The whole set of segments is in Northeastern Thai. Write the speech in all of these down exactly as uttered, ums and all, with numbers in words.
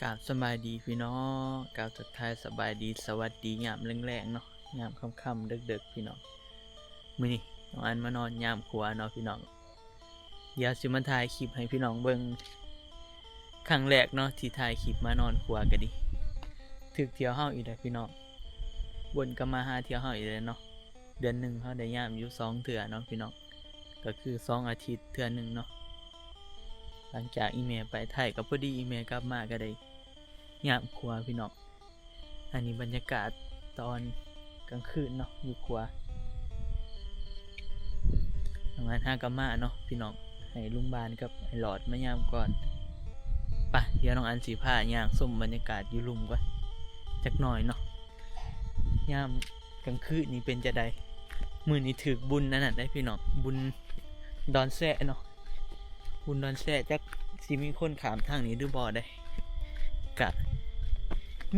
กราบสบายดีพี่น้อง กราบทักทายสบายดี สวัสดียามแลงๆเนาะ ยามค่ำๆเดิกๆพี่น้อง มื้อนี้น้องอันมานอนยามครัวเนาะพี่น้อง เดี๋ยวสิมาถ่ายคลิปให้พี่น้องเบิ่ง ครั้งแรกเนาะที่ถ่ายคลิปมานอนครัวก็ดี ถืกเที่ยวเฮาอีกแล้วพี่น้อง วนกลับมาหาเที่ยวเฮาอีกแล้วเนาะ เดือนหนึ่งเฮาได้ยามอยู่สองเทื่อเนาะพี่น้อง ก็คือสองอาทิตย์เทื่อหนึ่งเนาะ หลังจากอีแม่ไปไทยก็พอดีอีแม่กลับมาก็ได้ยามครัวพี่น้อง อันนี้บรรยากาศตอนกลางคืนเนาะ อยู่ครัว น้องอันหากลับมาเนาะพี่น้อง ให้ลุงบานกับไอ้หลอดมายามก่อน ไป เดี๋ยวน้องอันสิพาย่างชมบรรยากาศอยู่ลุ่มก่อนจักหน่อยเนาะ ยามกลางคืนนี่เป็นจะใด มื้อนี้ถืกบุญนั่นน่ะได้พี่น้อง บุญดอนแซะเนาะ บุญดอนแซะ จักสิมีคนข้ามทางนี้หรือบ่ได้ กะ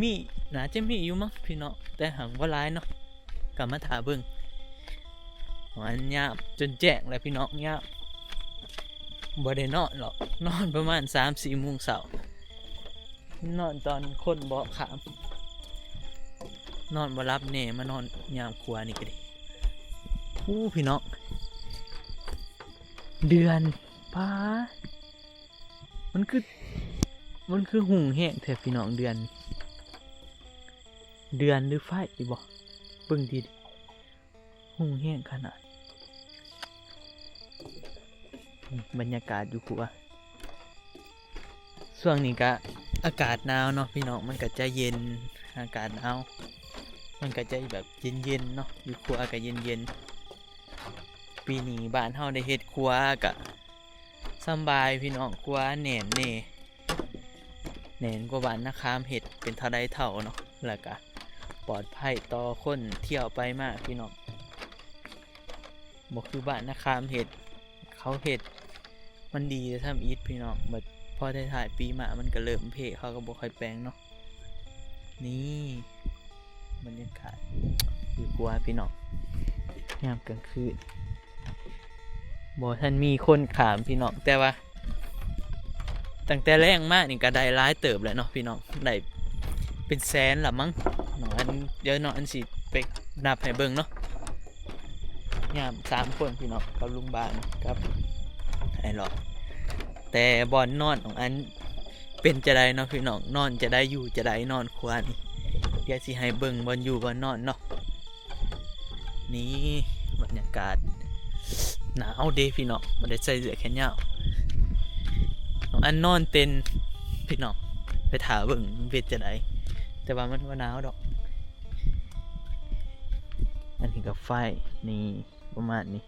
มี น่าจะมีอยู่มั้งพี่น้อง แต่หากบ่หลายเนาะ กะมาถ่าเบิ่ง อันยามจนแจ้งแล้วพี่น้อง ยามบ่ได้นอนหรอก นอนประมาณสามสี่โมงเช้า นอนตอนคนบ่ข้าม นอนบ่หลับแน่ มานอนยามครัวนี่ก็ดี อู้พี่น้อง เดือน ป๊าด มันคือ มันคือหุงแฮงแท้พี่น้อง เดือน เดือนหรือไฟบ่ เบิ่งดีๆ หุงแฮงขนาด บรรยากาศอยู่ครัว ช่วงนี้ก็อากาศหนาวเนาะพี่น้อง มันก็จะเย็น อากาศหนาว มันก็จะแบบเย็นๆเนาะ อยู่ครัวก็เย็นๆ ปีนี้บ้านเฮาได้เฮ็ดครัวก็สำบายพี่น้อง ครัวแน่นแน่ แน่นกว่าบ้านนาคามเฮ็ดเป็นเท่าใดเท่าเนาะ แล้วก็ปลอดภัยต่อคนเที่ยวไปมาพี่น้อง บ่คือบ้านนาคามเฮ็ด เขาเฮ็ด มันดีแต่ทำอิฐพี่น้อง บัดพอท้ายๆปีมามันก็เริ่มเพ เขาก็บ่ค่อยแปลงเนาะ นี่บรรยากาศอยู่ครัวพี่น้อง ยามกลางคืน บ่ทันมีคนข้ามพี่น้อง แต่ว่า ตั้งแต่แลงมานี่ก็ได้หลายเติบแล้วเนาะพี่น้อง ได้เป็นแสนละมั้ง น้องอัน เดี๋ยวน้องอันสิไปนับให้เบิ่งเนาะ ยามสามคนพี่น้อง กับลุงบาน กับไอ้หลอด แต่บ่อนนอนของอันเป็นจะใดเนาะพี่น้อง นอนจะใด อยู่จะใด นอนครัวนี่ เดี๋ยวสิให้เบิ่งบ่อนอยู่บ่อนนอนเนาะ นี่บรรยากาศหนาวเด้พี่น้อง บ่ได้ใส่เสื้อแขนยาว น้องอันนอนเต็นท์พี่น้อง ไปถ่าเบิ่งมันเป็นจะใด แต่ว่ามันบ่หนาวดอก อันนี้ก็ไฟ นี่ ประมาณนี้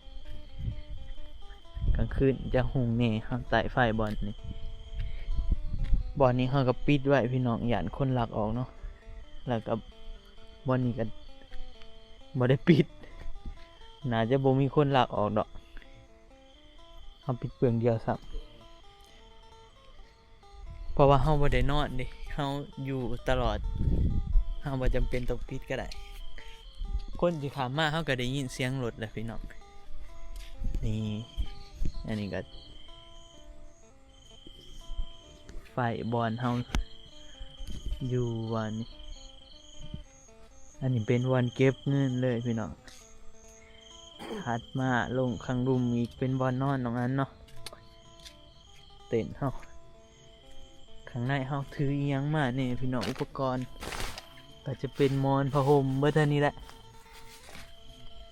กลางคืนจะหุงแน่ เฮาไต่ไฟบ่อนนี่ บ่อนนี้เฮาก็ปิดไว้พี่น้อง ย้านคนลักออกเนาะ แล้วก็บ่อนนี้ก็บ่ได้ปิด น่าจะบ่มีคนลักออกดอก เฮาปิดเปลืองเดียวซ้ำ เพราะว่าเฮาบ่ได้นอนเด้ เฮาอยู่ตลอด เฮาบ่จำเป็นต้องปิดก็ได้ คนสิข้ามมาเฮาก็ได้ยินเสียงรถแหละพี่น้อง นี่ อันนี้ก็ ไฟบ่อนเฮาอยู่วันนี้ อันนี้เป็นวันเก็บเงินเลยพี่น้อง ถัดมาลงข้างลุ่มอีกเป็นบ่อนนอนน้องอันเนาะ เต็นท์เฮา ข้างในเฮาถืออิหยังมาเนี่ยพี่น้อง อุปกรณ์ ก็จะเป็นหมอนผ้าห่มเบิดเท่านี้แหละ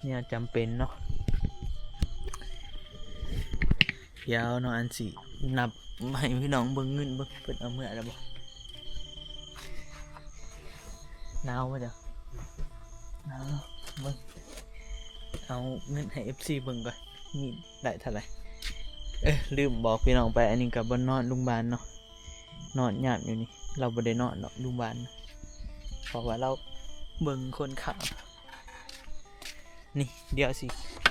เนี่ยจำเป็นเนาะ เดี๋ยวน้องอันสินับให้พี่น้องเบิ่งเงินเบิ่ง เพิ่นเอาเมื่อแล้วบ่ หนาวบ่จ๊ะ หนาวเนาะ เบิ่ง เอาเงินให้ เอฟซี เบิ่งก่อน มีได้เท่าไหร่ เอ้ย ลืมบอกพี่น้องไป อันนี้ก็บ่อนนอนลุงบานเนาะ นอนยามอยู่นี่ เราบ่ได้นอนดอกลุงบานนะ เพราะว่าเราเบิ่งคนข้าม นี่ เดี๋ยวสิ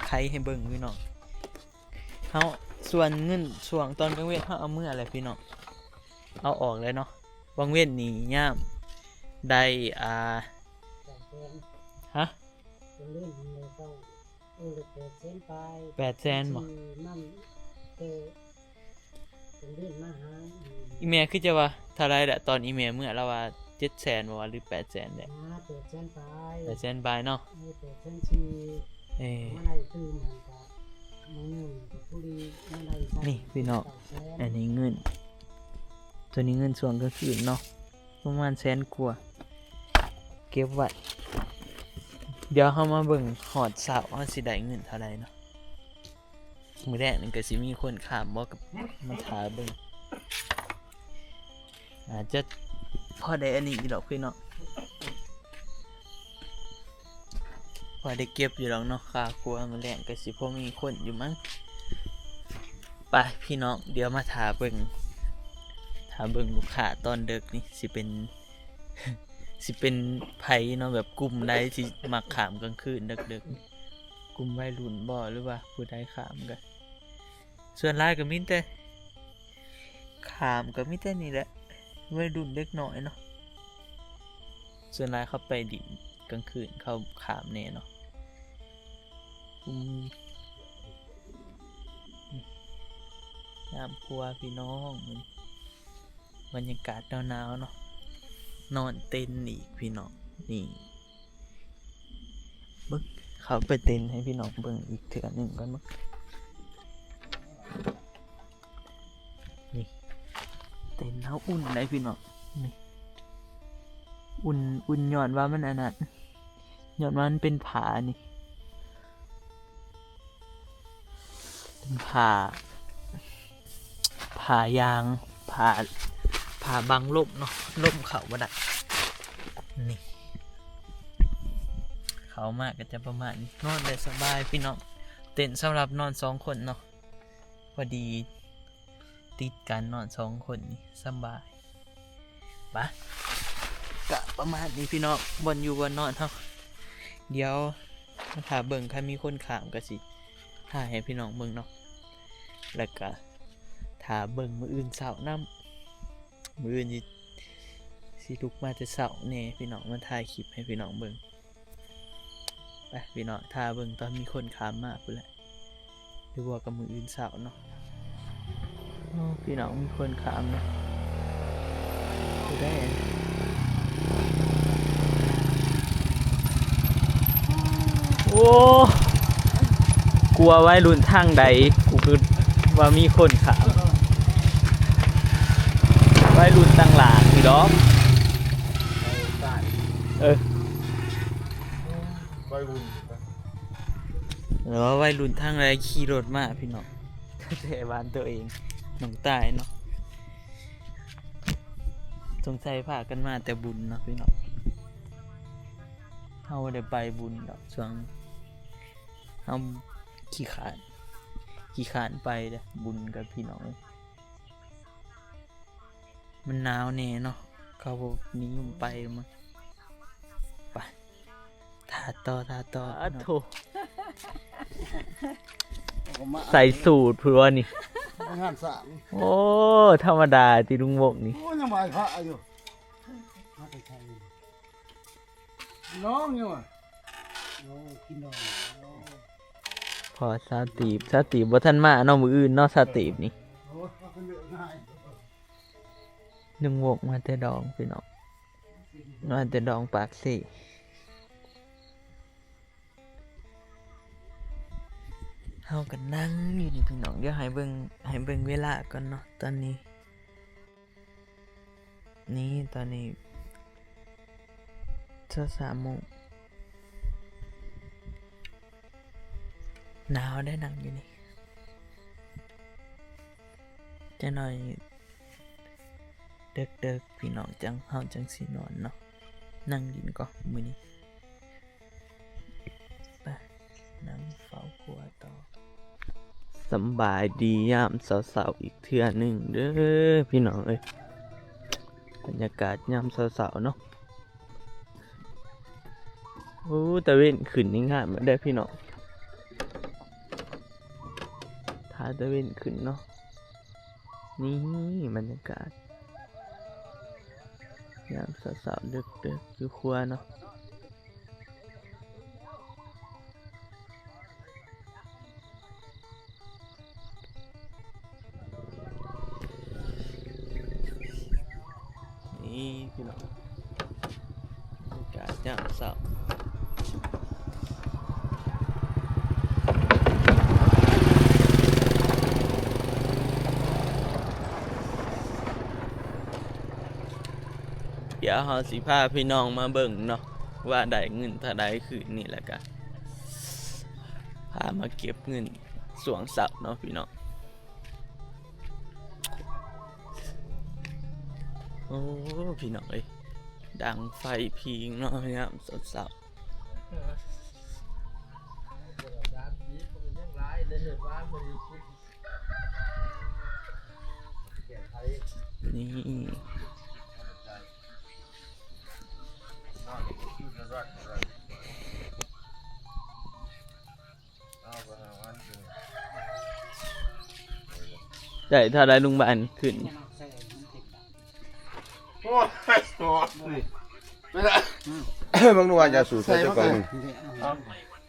ไขให้เบิ่งพี่น้อง เฮา ส่วนเงินช่วงตอนกลางเว็นเฮาเอาเมื่ออะไรพี่น้อง เอาออกเลยเนาะ บางเว็นนี่ยามได้ อ่า ฮะ เล่นเงินเก่า เออ แปดแสนปลาย แปดแสนบ่ ที่มันเตะ เป็นเล่นมาหา อีแม่คือจะว่า เท่าไรแหละ ตอนอีเมลเมื่อเราว่าเจ็ดแสนบอกว่าหรือแปดแสนแหละ อ่า แปดแสนปลาย แปดแสนปลายเนาะ เออ แปดแสนสี่ เออ มาได้ตื่นหันกะมื้อหนึ่งกะผู้ดีมาได้ นี่พี่น้อง เก้าแสน อันนี้เงิน ตัวนี้เงินช่วงกลางคืนเนาะ ประมาณแสนกว่า เก็บไว้ เดี๋ยวเฮามาเบิ่งฮอดเช้าเฮาสิได้เงินเท่าใดเนาะ มื้อแรกนี่ก็สิมีคนข้ามบ่ กับมาถ่าเบิ่ง อาจจะพอได้อันนี้อยู่ดอกพี่น้อง พอได้เก็บอยู่ดอกเนาะ ค่าครัวมื้อแรกก็สิพอมีคนอยู่มั้ง ไปพี่น้อง เดี๋ยวมาถ่าเบิ่ง ถ่าเบิ่งลูกค้าตอนดึกนี่สิเป็น สิเป็นไผเนาะ แบบกลุ่มใดที่มักข้ามกลางคืนดึกๆ กลุ่มวัยรุ่นบ่ หรือว่าผู้ใดข้ามก็ ส่วนหลายก็มีแต่ ข้ามก็มีแต่นี่แหละ วัยรุ่นเด็กน้อยเนาะ ส่วนหลายเขาไปดินกลางคืน เขาข้ามแน่เนาะ อืม ยามครัวพี่น้อง มื้อนี้บรรยากาศหนาวๆเนาะ นอนเต็นท์อีกพี่น้อง นี่ เบิ่ง เข้าไปเต็นท์ให้พี่น้องเบิ่งอีกเทื่อหนึ่งก่อนเบิ่ง นี่ เต็นท์เฮาอุ่นได้พี่น้อง นี่ อุ่น อุ่นย้อนว่ามันอันนั้น ย้อนว่ามันเป็นผ้านี่ เป็นผ้า ผ้ายาง ผ้า ผ้าบังลมเนาะ ลมเข้าบ่ได้ นี่ เข้ามาก็จะประมาณนี้ นอนได้สบายพี่น้อง เต็นท์สำหรับนอนสองคนเนาะ พอดี ติดกันนอนสองคนนี่สบาย ปะ กะประมาณนี้พี่น้อง บ่อนอยู่บ่อนนอนเฮา เดี๋ยวมาถ่าเบิ่ง คันมีคนข้ามก็สิถ่ายให้พี่น้องเบิ่งเนาะ แล้วก็ถ่าเบิ่งมื้ออื่นเช้านำ มื้ออื่นสิ สิลุกมาแต่เช้าแน่พี่น้อง มาถ่ายคลิปให้พี่น้องเบิ่ง ไปพี่น้อง ถ่าเบิ่งตอนมีคนข้ามมาพู้นแหละ หรือว่ากับมื้ออื่นเช้าเนาะ โอ้ พี่น้อง มีคนข้ามเนาะ ผู้ใด โอ้ กลัววัยรุ่นทางใด กูคือว่ามีคนข้าม วัยรุ่นต่างหลากอยู่ดอก เออ วัยรุ่น หรือว่าวัยรุ่นทางใดขี่รถมาพี่น้อง แต่บ้านตัวเอง หนองตายเนาะ สงสัยพากันมาแต่บุญเนาะพี่น้อง เฮาบ่ได้ไปบุญดอก ช่วง เฮาขี้คร้าน ขี้คร้านไปเด้อ บุญกับพี่น้อง มันหนาวแน่เนาะ เขาบ่นิยมไปมั้ง ไป ถ่าต่อ ถ่าต่อ อ้าว โถ ใส่สูทพู้นวะนี่ ไปงานสร้าง โอ้ ธรรมดาติลุงวงนี่ โอ้ ยังไหว้พระอยู่ มาแต่ไส น้องอยู่อะ โอ้ กินน้อง โอ้ พอสาวตีบ สาวตีบบ่ทันมาเนาะ มื้ออื่นเนาะ สาวตีบนี่ โอ้ เลือกง่าย ลุงวงมาแต่ดองพี่น้อง มาแต่ดองปากเซ เฮาก็นั่งอยู่นี่พี่น้อง เดี๋ยวให้เบิ่ง ให้เบิ่งเวลาก่อนเนาะ ตอนนี้ นี่ตอนนี้ ซาวสามโมง หนาวได้นั่งอยู่นี่ จักหน่อย เดิกๆ พี่น้องจั่ง เฮาจั่งสินอนเนาะ นั่งกินก่อนมื้อนี้ ไป นั่งเฝ้าครัวต่อ สำบายดียามเช้าๆ อีกเทื่อหนึ่งเด้อพี่น้องเอ้ย บรรยากาศยามเช้าๆ เนาะ โอ้ ตะเว็นขึ้นนี่งามเด้อพี่น้อง ถ่าตะเว็นขึ้นเนาะ นี่บรรยากาศ ยามเช้าๆ เดิกๆ อยู่ครัวเนาะ นี่พี่น้อง บรรยากาศยามเช้า เดี๋ยวเฮาสิพาพี่น้องมาเบิ่งเนาะ ว่าได้เงินเท่าใดคืนนี้ แล้วก็พามาเก็บเงินช่วงเช้าเนาะพี่น้อง โอ้ พี่น้องเอ้ย ดังไฟผิงเนาะยามเช้าๆ นี่ ได้เท่าใดลุงบานขึ้น โอ้ย โอ้ย ไม่ได้ บางหน่วยจะสูตรใส่เจ้าของ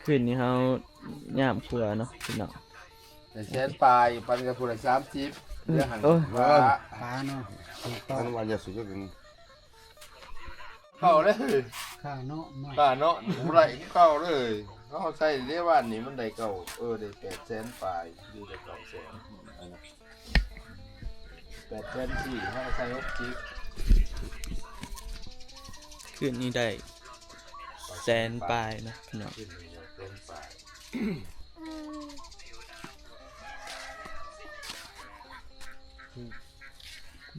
ขึ้นนี่เฮายามครัวเนาะพี่น้อง ได้แสนปลาย ปันกับผู้ละสามสิบ อืม เดี๋ยวหัน โอ้ย ว่า ปลาเนาะ ถูกต้อง บางหน่วยจะสูตรเจ้าของ เข้าเลย ค่าเนาะมา ค่าเนาะ บ่ได้เข้าเลย เขาใส่เรียกว่านี่มันได้เก้า เออ ได้แปดแสนปลาย ดีได้เก้าแสน แปดแสนสี่ เขาใส่หกสิบ คืนนี้ได้แสนปลายนะพี่น้อง ขึ้นไปเลย แสนปลาย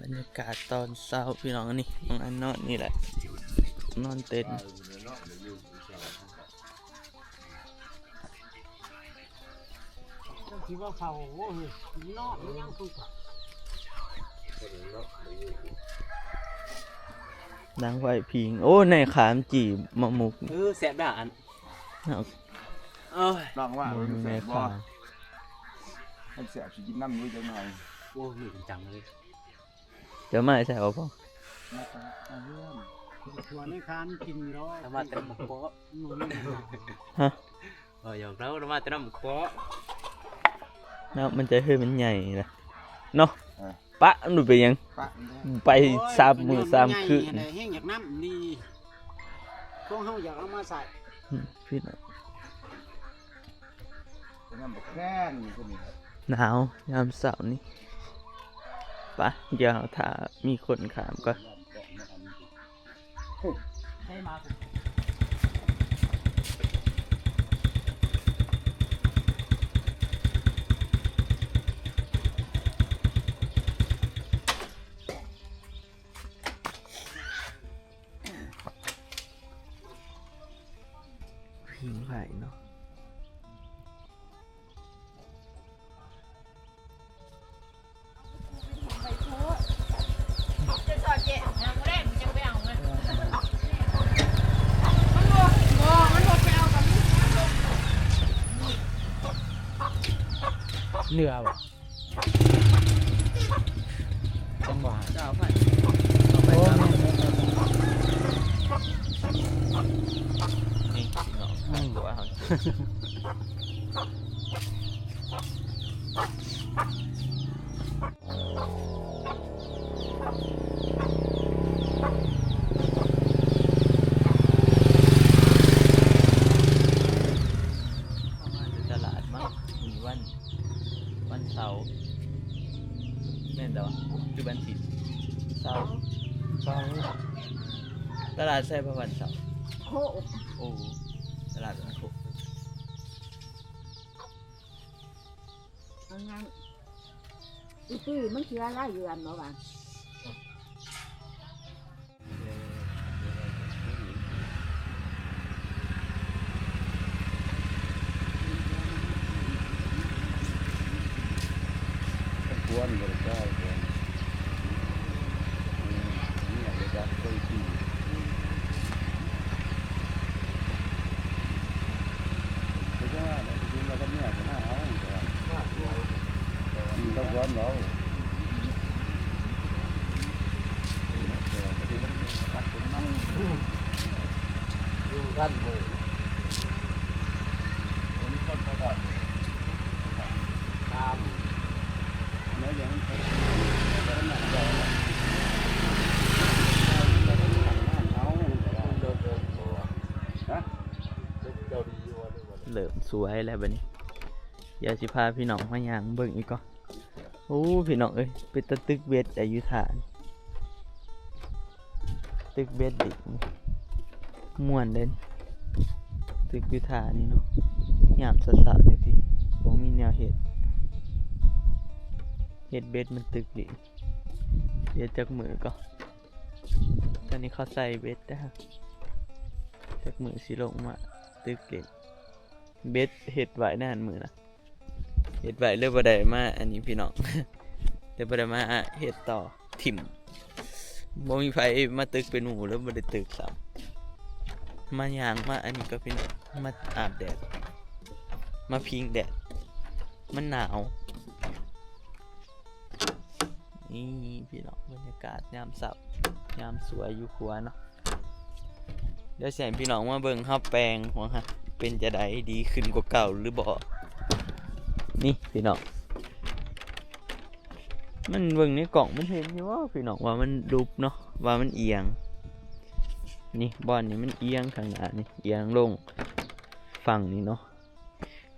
บรรยากาศตอนเช้าพี่น้อง อันนี้น้องอันนอนนี่แหละ นอนเต็นท์ จังสิว่าเขา โอ้ย นอนยังคือกัน ดังไฟผิง โอ้ ในขามจี่มะมุก เออ แซ่บด่าอัน เอา เอ้ย ลองว่า โอ้ย มันแซ่บบ่ แม่ค้า มันแซ่บสิกินน้ำอยู่จังหน่อย โอ้ย นี่จริงจังเลย เดี๋ยวมาใส่เอาพ่อ มาจากอาเรื่อง ชวนให้ค้านกินรอ ธรรมะแต่หมกโป๊ะ อืม ฮะ เออ หยอกเล่าธรรมะแต่หมกโป๊ะ แล้วมันจะให้มันใหญ่นะ เนาะ อ่ะ ปะมันเป็นหยัง ปะมันได้ ไป โอ้ย สามมื้อสามคืน มันใหญ่อะไรแห้งอยากน้ำนี่ พวกเฮาอยากเอามาใส่ อืม พี่น้อง เป็นน้ำบักแข้งนี่ก็มีครับ หนาว ยามเช้านี่ ไป เดี๋ยวถ้ามีคนข้ามก่อน ผิงไผ่เนาะ เหนือบ่ จังหวะ จะเอาไผ่ เอาไผ่ โอ้ แม่นๆๆ นี่พี่น้อง อืม ตัวเขา ตลาดมั้ง มีวัน วันเสาร์ แม่นแต่ว่าคือวันอาทิตย์ เสาร์ เสาร์ ตลาดไซพะวันเสาร์ โคก โอ้ ตลาดวันโคก อันนั้น อีตี้มันเสียหลายเดือนบ่วะ ควรบ่ได้ใช้ควร อืม เนี่ยเลยจ้ะ เคยขี่ สวยแล้วบัดนี้ เดี๋ยวสิพาพี่น้องมาย่างเบิ่งอีกก่อน โอ้ พี่น้องเอ้ย เป็นตาตึกเบ็ดอายุทาน ตึกเบ็ดดิม่วนเด่น ตึกอยู่ท่านี่เนาะ ยามเช้าๆจังซี่ บ่มีแนวเฮ็ด เฮ็ดเบ็ดมันตึกดิ เดี๋ยวจักมื้อก่อน ตอนนี้เขาใส่เบ็ดแล้ว จักมื้อสิลงมาตึกเล่น เบ็ดเฮ็ดไว้ในหั่นมื้อนะ เฮ็ดไว้เลยบ่ได้มาอันนี้พี่น้อง เลยบ่ได้มาเฮ็ดต่อ ถิ่ม บ่มีไผมาตึกเป็นหมู่เลยบ่ได้ตึกซ้ำ มาย่างมาอันนี้ก็พี่น้อง มาอาบแดด มาพิงแดด มันหนาว นี่พี่น้อง บรรยากาศยามเช้า ยามสวยอยู่ครัวเนาะ เดี๋ยวสิให้พี่น้องมาเบิ่งเฮาแปลงว่าฮะ เป็นจั่งใด ดีขึ้นกว่าเก่าหรือบ่ นี่พี่น้อง มันเบิ่งในกล้องมันเห็นอยู่ว่าพี่น้องว่ามันลุบเนาะ ว่ามันเอียง นี่บ่อนนี่มันเอียงข้างหน้านี่ เอียงลงฝั่งนี้เนาะ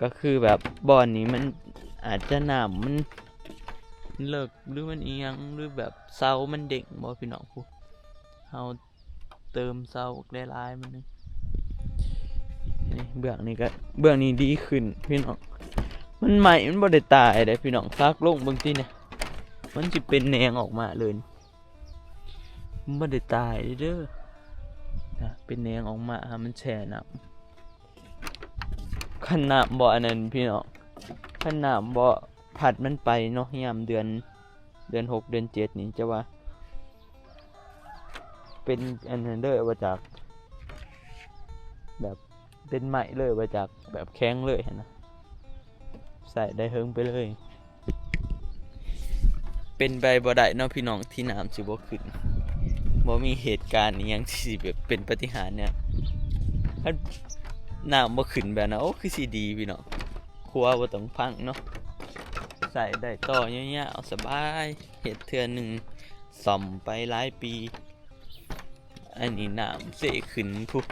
ก็คือแบบบ่อนนี่มันอาจจะน้ำมันเลิกหรือมันเอียงหรือแบบเสามันเด้งบ่พี่น้อง ผู้ เฮาเติมเสาได้หลายมันนึง นี่เบื้องนี้ก็ เบื้องนี้ดีขึ้นพี่น้อง มันใหม่ มันบ่ได้ตายเด้พี่น้อง ซักลงเบิ่งติเนี่ย มันสิเป็นแหนงออกมาเลย มันบ่ได้ตายเด้อ นะ เป็นแหนงออกมา หามันแช่น้ำ คันน้ำบ่อันนั้นพี่น้อง คันน้ำบ่พัดมันไปเนาะ ยามเดือน เดือนหก เดือนเจ็ดนี่จะว่า เป็นอันนั้นเลยว่าจัก แบบเป็นไม้เลยว่าจัก แบบแข็งเลยหั้นนะ ใส่ได้เฮิงไปเลย เป็นไปบ่ได้เนาะพี่น้อง ที่น้ำสิบ่ขึ้น บ่มีเหตุการณ์อิหยังที่สิแบบเป็นปาฏิหาริย์เนี่ย ถ้าน้ำบ่ขึ้นแบบนั้น โอ้ คือสิดีพี่น้อง ครัวบ่ต้องพังเนาะ ใส่ได้ต่อยาวๆ สบาย เฮ็ดเทื่อหนึ่ง ซ่อมไปหลายปี อันนี้น้ำเซขึ้นพุ้น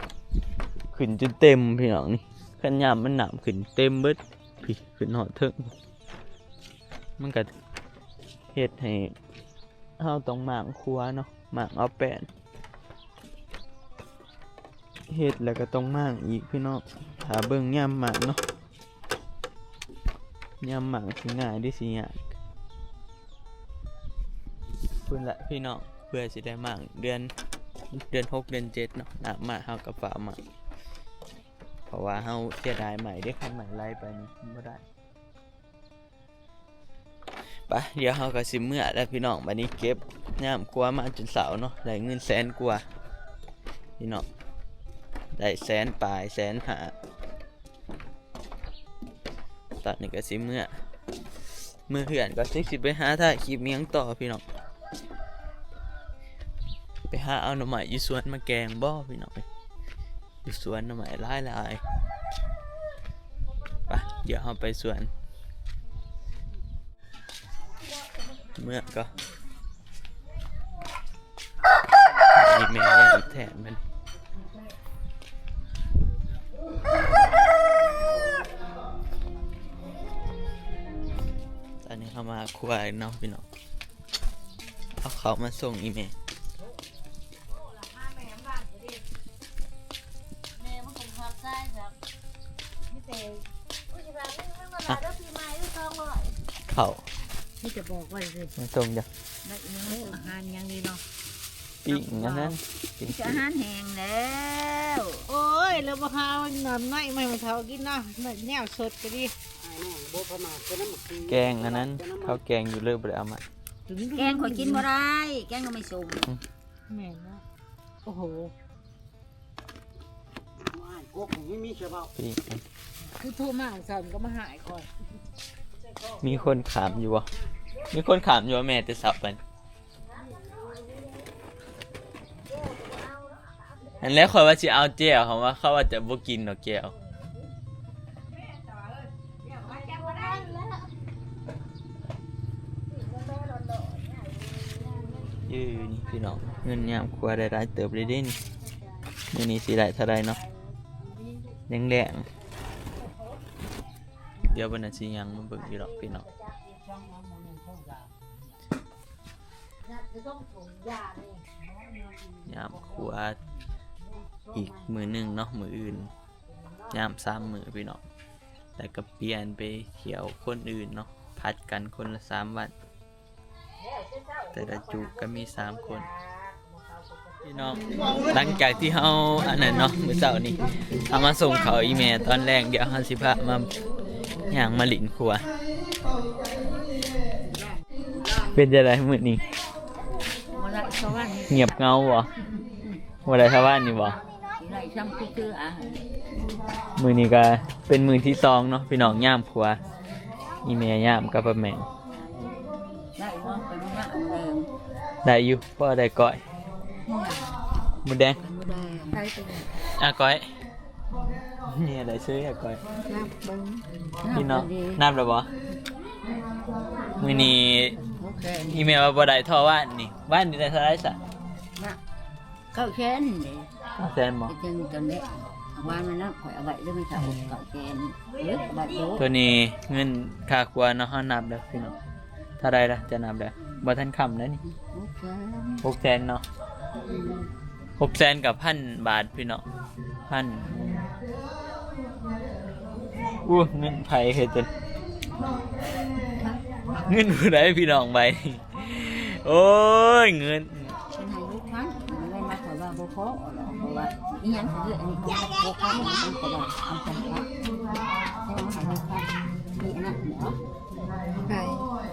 ขึ้นจนเต็มพี่น้องนี่ คันยามมันน้ำขึ้นเต็มเบิด พี่ ขึ้นฮอดเทิง มันก็เฮ็ดให้เฮาต้องหมางครัวเนาะ หมางเอาแป้น เฮ็ดแล้วก็ต้องหมางอีกพี่น้อง ถ้าเบิ่งยามหมางเนาะ ยามหมางสิง่ายหรือสิยาก พุ้นละพี่น้อง เพื่อสิได้หมางเดือน เดือนหก เดือนเจ็ดเนาะ น้ำมาเฮาก็ฟ้าวหมาง เพราะว่าเฮาเสียดายไม้เด้ คันไม้ไหลไปนี่บ่ได้ ไป เดี๋ยวเฮาก็สิเมือแล้วพี่น้อง บัดนี้เก็บยามครัวมาจนเช้าเนาะ ได้เงินแสนกว่า พี่น้อง ได้แสนปลาย แสนห้า ตอนนี้ก็สิเมือ เมือเฮือนก็สิ สิไปหาถ่ายคลิปอิหยังต่อพี่น้อง ไปหาเอาหน่อไม้อยู่สวนมาแกงบ่พี่น้อง อยู่สวนหน่อไม้หลายหลาย ไป เดี๋ยวเฮาไปสวน เมือก็ อีแม่ยังแท้มัน ตอนนี้เฮามาครัวเนาะพี่น้อง เอาข้าวมาส่งอีแม่ แม่มันคงพับใส่แบบ มีแต่ผู้ชายนี่มันมาลาแล้วปีใหม่ด้วยซองร้อย ข้าว นี่จะบอกไว้เลย มาส่งจ้ะ ได้อีหยังอาหารยังดีเนาะ ปิ้งอันนั้น ปิ้ง จะอาหารแห้งแล้ว โอ้ย แล้วบ่หาหนอนน้อยมาให้เฒ่ากินเนาะ แนวสดก็ดี แกงอันนั้น ข้าวแกงอยู่เลยบ่ได้เอามา แกงข้อยกินบ่ได้ แกงหน่อไม้ส้ม แม่นเนาะ โอ้โห อ้ายกกนี่มีเสียเบา ปิ้ง คือโทรมาสั่นก็มาหายก่อน มีคนขามอยู่บ่ มีคนขามอยู่บ่แม่ แต่เช้าไป อันแรกข้อยว่าสิเอาแจ่ว เขาว่า เขาว่าจะบ่กินดอกแจ่ว เออ นี่พี่น้อง เงินยามครัวได้หลายเติบเลยเด้นี่ มื้อนี้สิได้เท่าใดเนาะ แดงๆ เ เดี๋ยวเพิ่นน่ะสิย่างมาเบิ่งอยู่ดอกพี่น้อง ยามครัวอีกมื้อหนึ่งเนาะ มื้ออื่น ยามสามมื้อพี่น้อง แล้วก็เปลี่ยนไปเที่ยวคนอื่นเนาะ ผัดกันคนละสามวัน แต่ละจุก็มีสามคน พี่น้อง หลังจากที่เฮาอันนั้นเนาะ มื้อเช้านี้ เอามาส่งเขาอีแม่ตอนแลง เดี๋ยวเฮาสิพามาย่างมาหลินครัว เป็นจั่งใดมื้อนี้ บ่ได้ชาวบ้านนี่ เงียบเหงาบ่ บ่ได้ชาวบ้านนี่บ่ สิได้ซ้ำคือๆ อ่ะ มื้อนี้ก็เป็นมื้อที่สองเนาะ พี่น้อง ยามครัว อีแม่ยามกับป้าแมง ได้บ่ ไปบ่นะมื้อแลง ได้อยู่ พอได้ก้อย มื้อแดง มื้อแดง ได้ตัว อ่ะก้อย นี่อะไรซื้ออ่ะก้อย นับเบิ่ง พี่น้อง นับแล้วบ่ มื้อนี้ โอเค อีแม่ว่าบ่ได้เท่าบ้านนี่ บ้านนี่ได้เท่าไหร่ซะ นะ เก้าแสนนี่ เก้าแสนบ่ ไปเจอกันแล้ว ว่ามันนะ ข่อยเอาไว้เด้อ ไม่ใช่เก้าแสน เอ้ย เอาไว้โลด ตัวนี้เงินค่าครัวเนาะ เฮานับแล้วพี่น้อง เท่าใดล่ะ จะนับแล้ว บ่ทันค่ำแล้วนี่ หกแสน หกแสนเนาะ อืม หกแสนกับพันบาทพี่น้อง พัน อู้ เงินไผเฮ้ย ตัว เงินผู้ใดพี่น้องใบนี้ โอ้ย เงิน เพิ่นให้หกพัน เพิ่นเลยมาขอว่าบ่พอหรอก เพราะว่าอีหยังสิเยอะ อันนี้ก็บ่พอ มันก็ว่าเอาไปละ แต่ว่าให้หกพัน มีอันนั้นเหรอ ใคร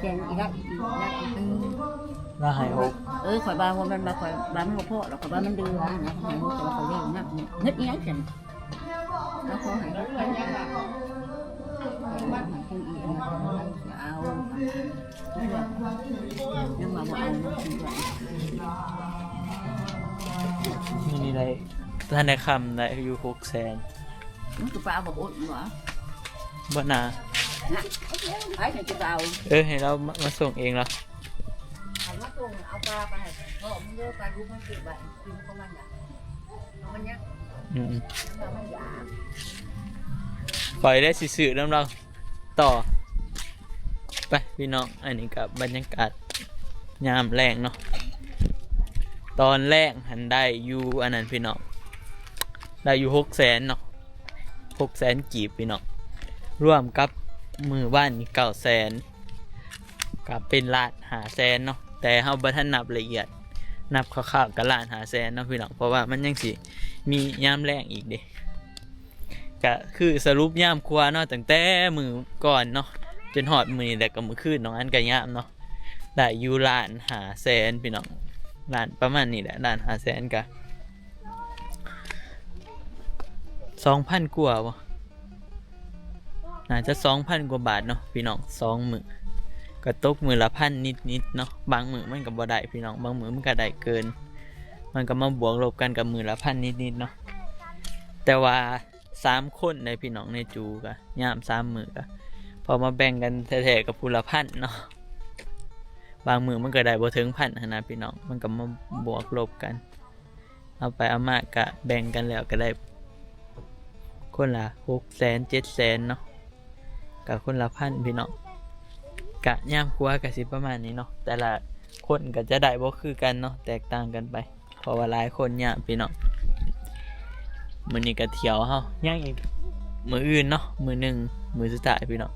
แกงอีกละ อีกละ อืม แล้วให้หก เออ ข่อยว่าว่ามันมา ข่อยว่ามันบ่พอหรอก ข่อยว่ามันเดือนะ ให้หก แต่ว่าข่อยเรียกนับเนี่ย เงินอีหยังจัง แล้วขอให้หกพัน ให้คนอีกนะ เอา ยังว่าบ่เอา นี่ได้ ท่านได้คำได้อยู่หกแสน มันก็ไปเอาบักอดบ่ บ่นา นะ ไอ้ถึงจะไปเอา เออ ให้เรามา มาส่งเองเหรอ เอามาส่ง เอาปลาไปให้พ่อมึงเด้อ ปลาดุกมันเก็บไว้ กินของมันน่ะ เอามันเนี่ย อืม มันว่ามันอยาก ข่อยได้สิซื้อนำเราต่อ ไปพี่น้อง อันนี้ก็บรรยากาศยามแลงเนาะ ตอนแลงหั้นได้อยู่อันนั้นพี่น้อง ได้อยู่หกแสนเนาะ หกแสนกีบพี่น้อง รวมกับมื้อวานนี่เก้าแสน ก็เป็นล้านห้าแสนเนาะ แต่เฮาบ่ทันนับละเอียด นับคร่าวๆก็ล้านห้าแสนเนาะพี่น้อง เพราะว่ามันยังสิมียามแลงอีกเด้ ก็คือสรุปยามครัวเนาะ ตั้งแต่มื้อก่อนเนาะ จนฮอดมื้อนี้ แล้วก็มื้อคืนน้องอันก็ยามเนาะ ได้อยู่ล้านห้าแสนพี่น้อง ล้านประมาณนี้แหละ ล้านห้าแสนก็ สองพันกว่าบ่ น่าจะสองพันกว่าบาทเนาะพี่น้อง สองมื้อ ก็ตกมื้อละพันนิดๆเนาะ บางมื้อมันก็บ่ได้พี่น้อง บางมื้อมันก็ได้เกิน มันก็มาบวกลบกันกับมื้อละพันนิดๆเนาะ แต่ว่าสามคนในพี่น้องในจูก็ยามสามมื้อก็ พอมาแบ่งกันแท้ๆก็ผู้ละพันเนาะ บางมื้อมันก็ได้บ่ถึงพันหั้นนะพี่น้อง มันก็มาบวกลบกัน เอาไปเอามาก็แบ่งกันแล้วก็ได้ คนละหกแสน เจ็ดแสนเนาะ ก็คนละพันพี่น้อง ก็ยามครัวก็สิประมาณนี้เนาะ แต่ละคนก็จะได้บ่คือกันเนาะ แตกต่างกันไป เพราะว่าหลายคนยามพี่น้อง มื้อนี้ก็เที่ยวเฮายังอีกมื้ออื่นเนาะ มื้อหนึ่ง มื้อสุดท้ายพี่น้อง